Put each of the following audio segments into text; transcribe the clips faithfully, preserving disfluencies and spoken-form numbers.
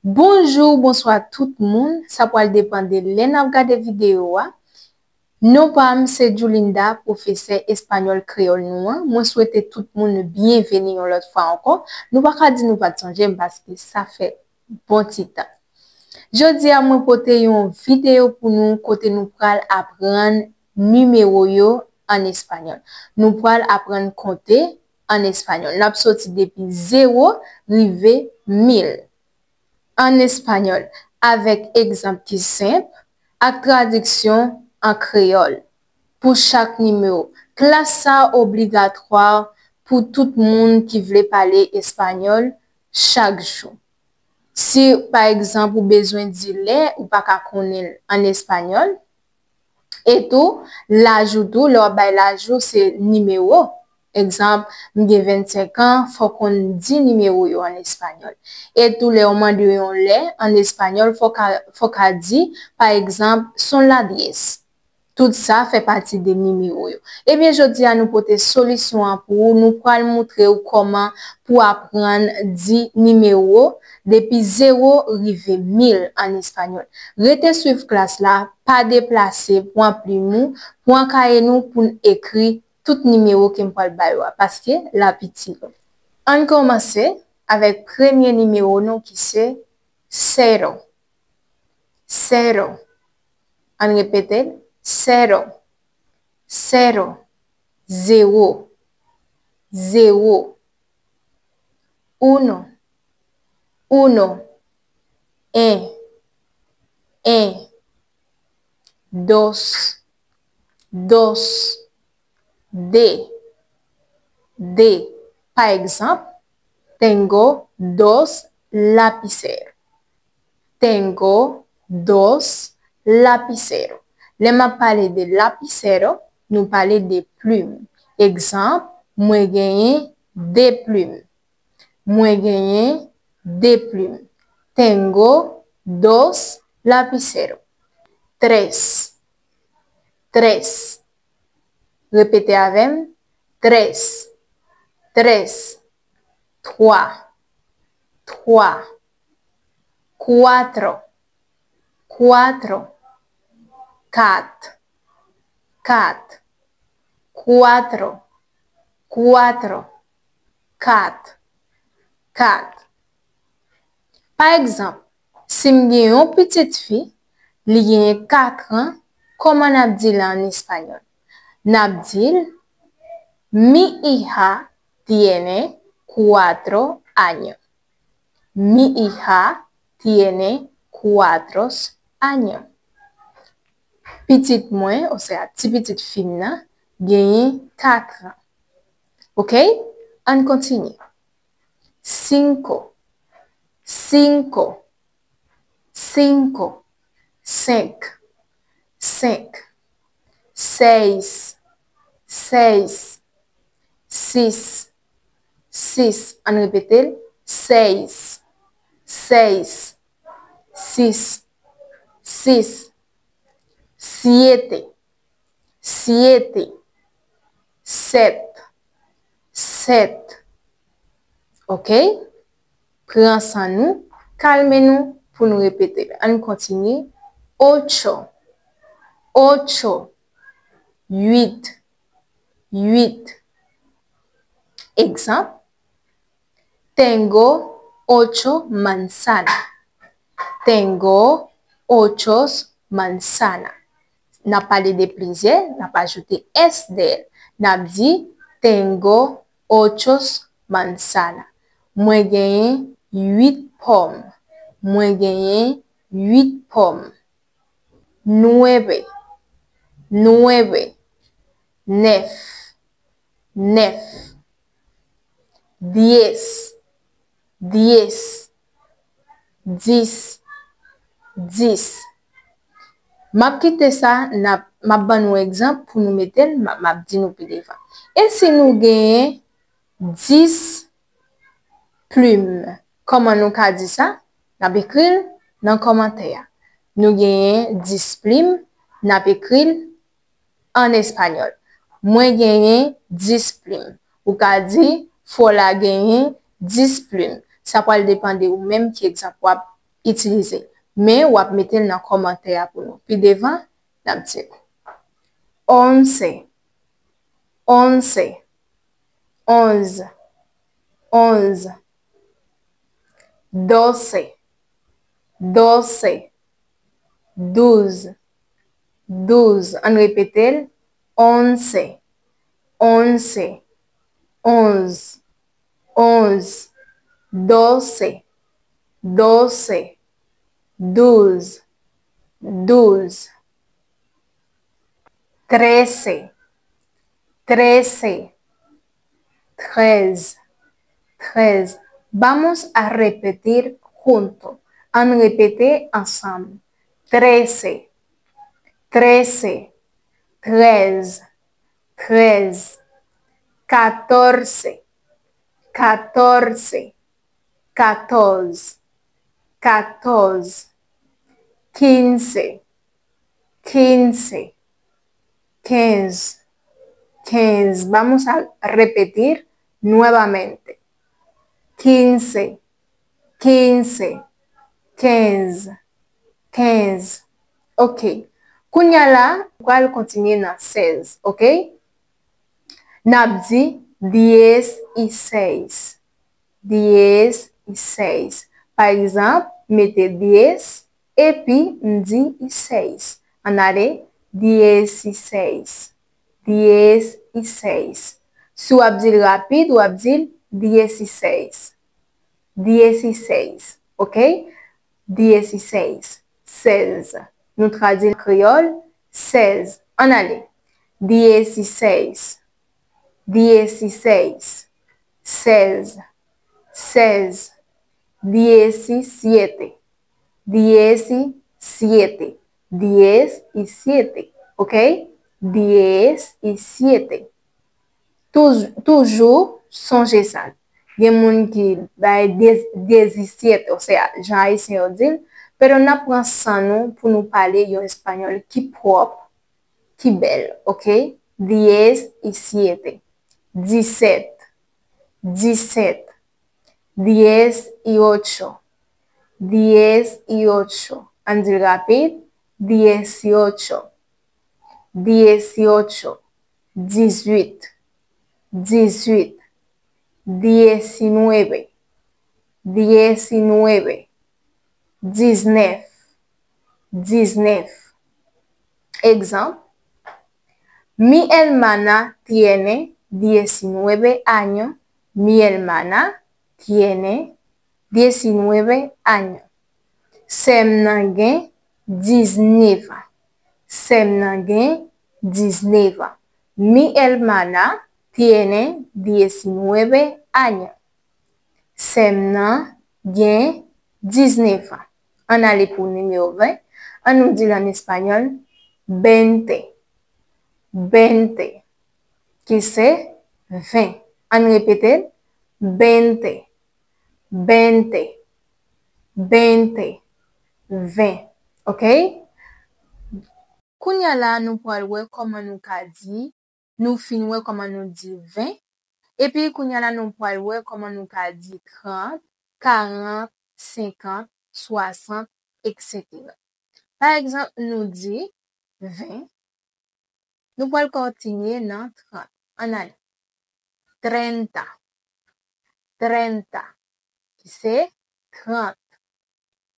Bonjou, bonswa tout moun. Sa pral depann de lè n ap gade videyo a. Non pa m se Julinda, pwofesè espanyòl kreyòl nou an. Mwen swete tout moun byenveni yon lòt fwa ankò. Nou pa ka di nou pa t sonje m paske sa fè bon ti tan. Jodi a, mwen pote yon videyo pou nou kote nou pral aprann nimewo yo an espanyòl. Nou pral aprann konte an espanyòl. N ap soti depi zewo rive mil. An espanyòl, avèk egzanp ki senp ak tradiksyon an kreyòl pou chak nimewo. Klas sa a obligatwa pou tout moun ki vle pale espanyòl chak jou. Si, pa egzanp, ou bezwen di lè ou pa ka konnen l an espanyòl, e tou, laj ou tou, lè w ap bay laj ou, se nimewo. Egzanp, m gen vennsenk an, fò w konn di nimewo yo an espanyòl. E tou, lè yo mande w yon lè an espanyòl, fò w ka, fò w ka di, pa egzanp, son las diez. Tout sa fè pati de nimewo yo. Ebyen, jodi a, nou pote solisyon an pou ou. Nou pral montre w kòman pou aprann di nimewo depi zewo rive mil an espanyòl. Rete swiv klas la, pa deplase, pran plim ou, pran kaye nou pou n ekri tout nimewo ke m pral ba yo a, paske l ap itil ou. Ann kòmanse avèk premye nimewo nou ki se sero. Sero. Ann repete l. Sero. Sero. Zewo. Zewo. Uno. Uno. En. En. Dos. Dos. De. De. Pa egzanp, tengo dos lapicero. Tengo dos lapicero. Lè m ap pale de lapicero, nou pale de plim. Egzanp, mwen genyen de plim. Mwen genyen de plim. Tengo dos lapicero. Tres. Tres. Repete avè m. Tres. Tres. Twa. Twa. Cuatro. Cuatro. Kat. Kat. Cuatro. Cuatro. Kat. Kat. Pa egzanp, si m gen yon pitit fi, li genyen kat an, kòman n ap di l an espanyòl? N ap di l, mi hija tiene cuatro años. Mi hija tiene cuatro años. Pitit mwen, osea ti pitit fi m nan, genyen kat an. Oke? Ann kontinye. Cinco. Cinco. Cinco. Senk. Senk. Seis. Seis. Sis. Sis. Ann repete l. Seis. Seis. Sis. Sis. Siete. Siete. Sèt. Sèt. Oke? Pran san nou, kalme nou pou nou repete l. Ann kontinye. Ocho. Ocho. Uit. Uit. Egzanp, tengo ocho manzana. Tengo ocho manzana. N ap pale de plizyè, n ap ajoute s dèyè l. N ap di, tengo ocho manzana. Mwen genyen uit pòm. Mwen genyen uit pòm. Nueve. Nueve. Nèf. Nèf. Diez. Diez. Dis. Dis. M ap kite sa, n ap, m ap ban nou egzanp pou nou mete l, m ap, m ap di nou pi devan. E si nou genyen dis plim, kòman nou ka di sa? N ap ekri l nan kòmantè a. Nou genyen dis plim, n ap ekri l an espanyòl. Mwen genyen dis plim. Ou ka di, fò w la genyen dis plim. Sa pral depann de ou menm ki egzanp w ap itilize. Men w ap mete l nan kòmantè a pou nou. Pi devan, n ap di l. Once, once, onze, onze. Doce, doce, douze, douze. Ann repete l. Once, once, onze, onze. Doce, doce, douze, douze. Trece, trece, treize, treize. Vamos a repetir junto. Ann repete ansanm. Trece, trece, treize, treize. Catorce, catorce, katòz, katòz. Quince, quince, quinze, quinze. Vamos a repetir nuevamente. Quince, quince, quinze, quinze. Ok. Kounye a la, nou pral kontinye nan sèz, ok? N ap di diez y seis. Diez y seis. Pa egzanp, mete diez epi m di y seis. Ann ale, dieciséis. Dieciséis. Si w ap di l rapid, w ap di l dieciséis. Dieciséis. Ok? Dieciséis. Sèz. Nou tradui l kreyòl, sèz. Ann ale. Dieciséis. Dieciséis. Sèz. Sèz. Diecisiete. Diecisiete. Diecisiete. Ok? Diecisiete. Touz-, toujou sonje sa. Gen moun ki bay diez-, diecisiete, osea, jan ayisyen yo di l, pero n ap pran san nou pou nou pale yon espanyòl ki pwòp, ki bèl, ok? Diecisiete. Disèt. Disèt. Dieciocho. Dieciocho. Ann di l rapid. Dieciocho. Dieciocho. Dizuit. Dizuit. Diecinueve. Diecinueve. Diznèf. Diznèf. Egzanp, mi hermana tiene diecinueve años. Mi hermana tiene diecinueve años. Sè m nan gen diznèf an. Sè m nan gen diznèf an. Mi hermana tiene diecinueve años. Sè m nan gen diznèf an. Ann ale pou nimewo ven. Ann nou di l an espanyòl, veinte. Veinte. Ki se ven. Ann repete l, veinte. Veinte. Veinte. Ven. Ok? Kounye a la, nou pral wè kòman nou ka di, nou fin wè kòman nou di ven. Epi kounye a la, nou pral wè kòman nou ka di trant, karant, senkant, swasant, etsetera. Pa egzanp, nou di ven, nou pral kontinye nan trant. Ann ale. Trenta. Trenta. Ki se trant.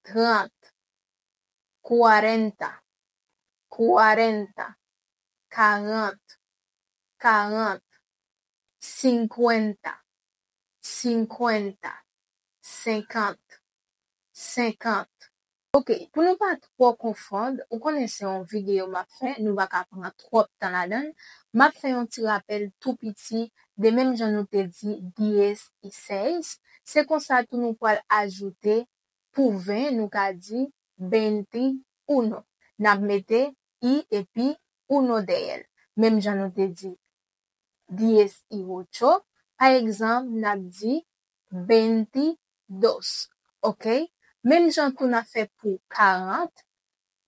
Trant. Cuarenta. Cuarenta. Karant. Karant. Cincuenta. Cincuenta. Senkant. Senkant. Ok, pou nou pa twò konfonn, ou konnen se yon videyo m ap fè, nou pa ka pran twòp tan ladan l. M ap fè yon ti rapèl tou piti de menm jan nou te di diez y seis, se konsa tou nou pral ajoute pou ven, nou ka di veintiuno. N ap mete i epi uno dèyè l. Menm jan nou te di diez y ocho, pa egzanp, n ap di veintidós. Ok? Menm jan tou n ap fè pou karant,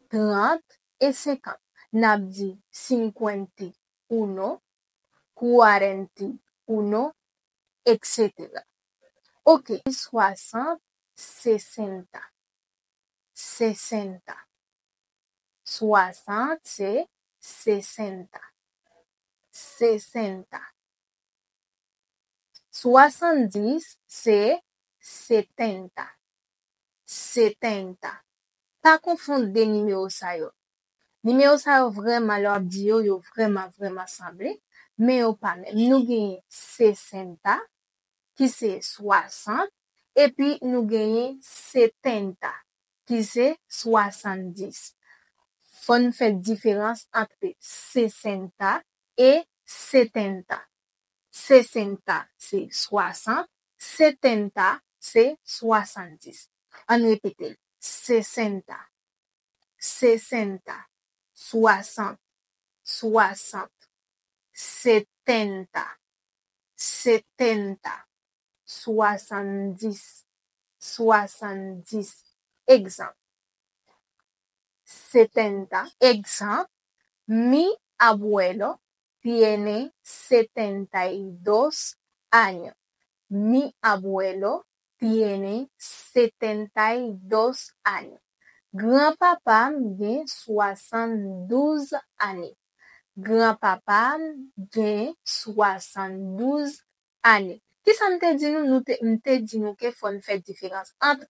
trant e senkant. N ap di cincuenta y uno, cuarenta y uno, etsetera. Ok, swasant, sesenta. sesenta. Swasant se sesenta. Sesenta. Swasanndis se setenta. Setenta. Pa konfonn de nimewo sa yo. Nimewo sa yo vrèman, lè w ap di yo, yo vrèman, vrèman sanble, men yo pa menm. Nou genyen sesenta, ki se swasant, epi nou genyen setenta, ki se swasanndis. Fò n fè diferans ant sesenta e setenta. Sesenta se swasant, setenta se swasanndis. Ann repete l. Sesenta, sesenta, swasant, swasant, setenta, setenta, swasanndis, swasanndis. Egzanp, setenta. Egzanp, mi abuelo tiene setenta y dos años. Mi abuelo tiene setenta y dos años. Granpapa m gen swasanndouz ane. Granpapa m gen swasanndouz ane. Kisa m te di nou? Nou te, m te di nou ke fò n fè diferans ant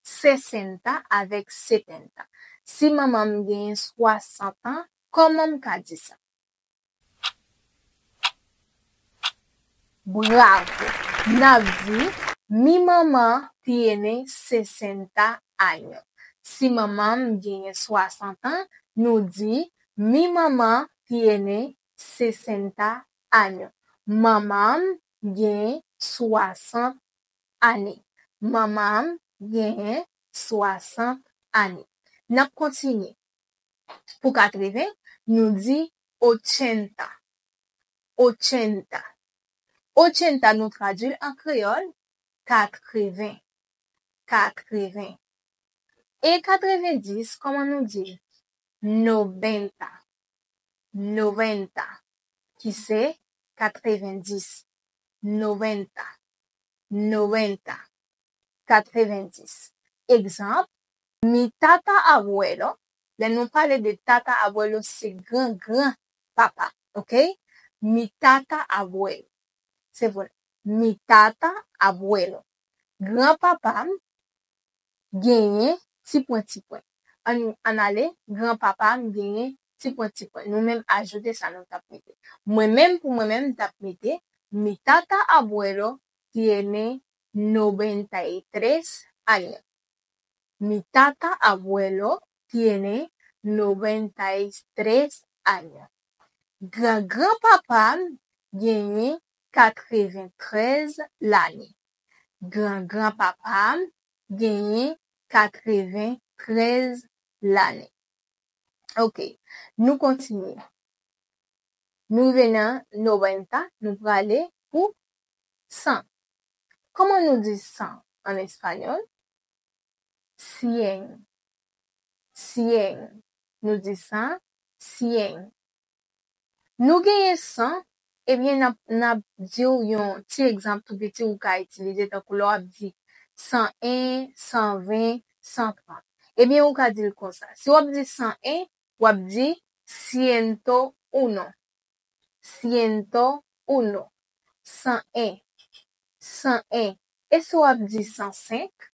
sesenta avèk setenta. Si manman m genyen swasant an, kòman m ka di sa? Bravo! N ap di, mi mamá tiene sesenta años. Si manman m genyen swasant an, nou di, mi mamá tiene sesenta años. Manman m genyen swasant ane. Manman m genyen swasant ane. N ap kontinye. Pou katreven, nou di ochenta. Ochenta. Ochenta, nou tradui l an kreyòl, katreven. Katreven. E katrevendis, kòman nou di l? Noventa. Noventa, ki se katrevendis. Noventa. Noventa. Katrevendis. Egzanp, mi tata abuelo. Lè nou pale de tata abuelo, se gran gran papa, oke? Mi tata abuelo. Se vre. Mi tata abuelo. Granpapa m genyen ti pwen, ti pwen. Ann, ann ale, granpapa m genyen ti pwen, ti pwen. Nou menm ajoute sa nou t ap mete. Mwen menm, pou mwen menm, m t ap mete, mi tata abuelo tiene noventa y tres años. Mi tata abuelo tiene noventa y tres años. Gran granpapa m genyen katreventrèz lane. Gran granpapa m genyen katreventrèz lane. Oke, nou kontinye. Nou rive nan noventa, nou prale pou san. Kòman nou di san an espanyòl? Cien. Cien. Nou di san, cien. Nou genyen san, ebyen, n ap, n ap di w yon ti egzanp tou piti ou ka itilize, tankou lè w ap di san en, san ven, san trant. Ebyen, ou ka di l konsa. Si w ap di san en, w ap di ciento uno. Ciento uno. San en. San en. E si w ap di san senk,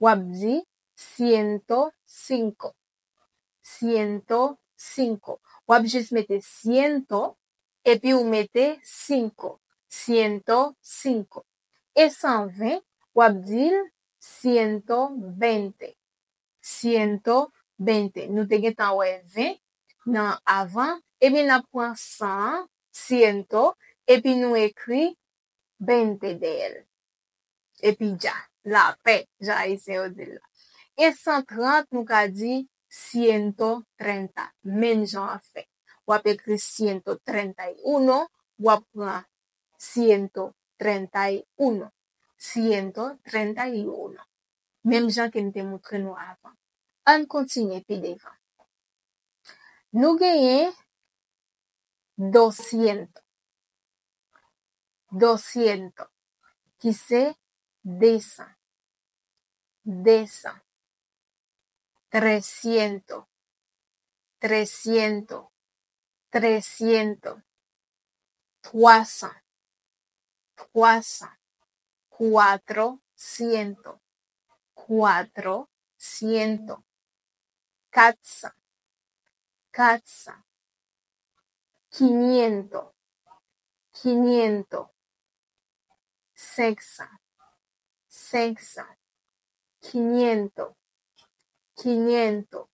w ap di ciento cinco. Ciento cinco. W ap jis mete ciento, epi ou mete cinco. Ciento cinco. E san ven, w ap di l ciento veinte. Ciento veinte. Nou te gentan wè ven nan avan. Ebyen, n ap pran san an, ciento, epi nou ekri veinte dèyè l. Epi dja, lapè, jan Ayisyen yo di l la. E san trant, nou ka di ciento treinta. Menm jan an fèt. W ap ekri ciento treinta y uno, w ap pran ciento treinta y uno. Ciento treinta y uno. Menm jan ke m te montre nou avan. Ann kontinye pi devan. Nou genyen doscientos. Doscientos, ki se de san. De san. Trescientos. Trescientos. Trescientos. Twa san. Twa san. Cuatrocientos. Cuatrocientos. Kat san. Kat san. Quinientos. Quinientos. Senk san. Senk san. Quinientos. Quinientos.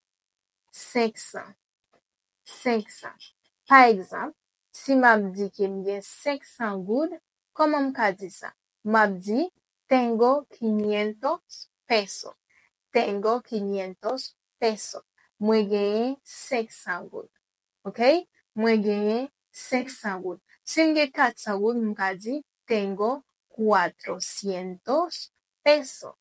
Senk san. Senk san. Pa egzanp, si m ap di ke m gen senk san goud, kòman m ka di sa? M ap di, "Tengo quinientos pesos." "Tengo quinientos pesos." Mwen genyen senk san goud. Ok? Mwen genyen senk san goud. Si m gen kat san goud, m ka di, "Tengo cuatrocientos pesos."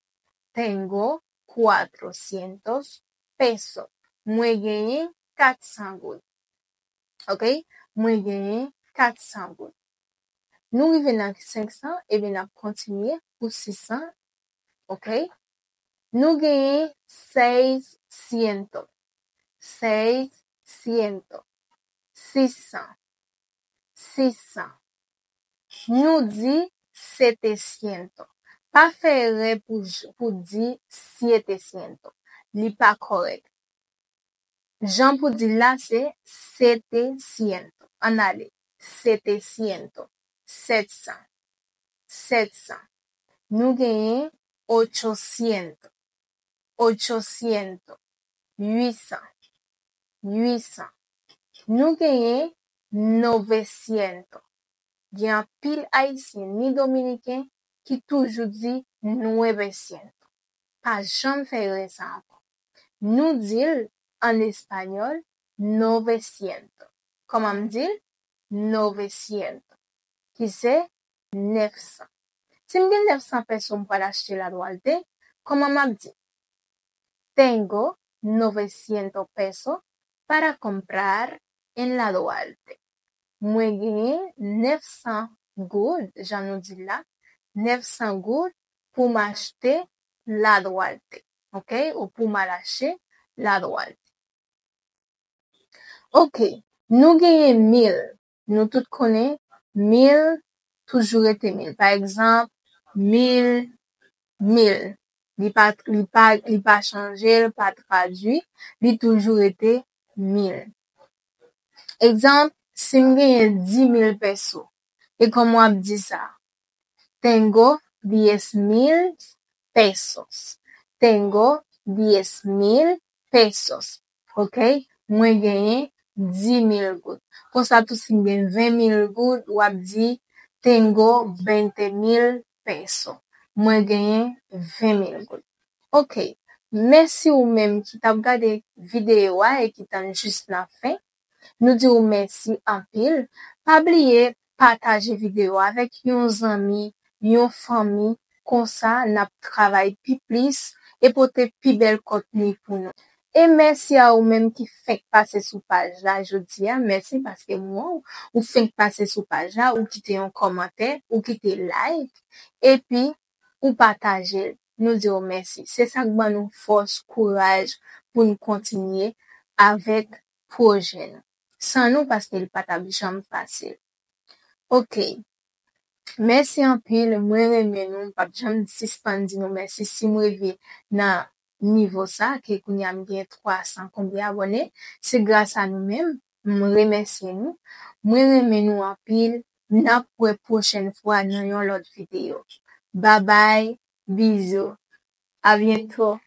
"Tengo cuatrocientos pesos." Mwen genyen kat san goud. Ok? Mwen genyen kat san goud. Nou rive nan senk san, ebyen n ap kontinye pou sis san. Ok? Nou genyen seiscientos. Seiscientos. Sis san. Sis san. Nou di setecientos. Pa fè erè pou, j- pou di sietecientos. Li pa kòrèk. Jan pou di l la, se setecientos. Ann ale. Setecientos. Sèt san. Sèt san. Nou genyen ochocientos. Ochocientos. Uit san. Uit san. Nou genyen novecientos. Gen anpil Ayisyen ni Dominiken ki toujou di nuevecientos. Pa janm fè erè sa ankò. Nou di l an espanyòl novecientos. Kòman m di l? Novecientos, ki se nèf san. Si m gen nèf san peso m pral achte la Duarte, kòman m ap di? Tengo novecientos pesos para comprar en la Duarte. Mwen genyen nèf san goud, jan nou di l la, nèf san goud pou m achte la Duarte, ok? Ou pou m al achte la Duarte. Ok, nou genyen mil. Nou tout konnen mil toujou rete mil. Pa egzanp, mil, mil. Li pa, li pa, li pa chanje, li pa tradui, li toujou rete mil. Egzanp, si m genyen dis mil peso, e kòman w ap di sa? Tengo diez mil pesos. Tengo diez mil pesos. Ok? Mwen genyen dis mil goud. Konsa tou, si m gen ven mil goud, w ap di, "Tengo veinte mil pesos." Mwen genyen ven mil goud. Ok. Mèsi ou menm ki t ap gade videyo a e ki tann jis nan fen. Nou di w mèsi anpil. Pa bliye pataje videyo a avèk yon zanmi, yon fanmi, konsa n ap travay pi plis e pote pi bèl kontni pou nou. E mèsi a ou menm ki fenk pase sou paj la jodi a. Mèsi paske m wè w, ou fenk pase sou paj la, ou kite yon kòmantè, ou kite like, epi ou pataje l. Nou di w mèsi. Se sa k ban nou fòs, kouraj pou n kontinye avèk pwojè nou. San nou, paske l pa t ap janm fasil. Ok. Mèsi anpil. Mwen renmen nou. M p ap janm sispann di nou mèsi. Si m rive nan nivo sa, ke kounye a m gen twa san konbyen abòne, se gras a nou menm. M remèsye nou. Mwen renmen nou anpil. N ap wè pwochèn fwa nan yon lòt videyo. Babay, bizou. A byento.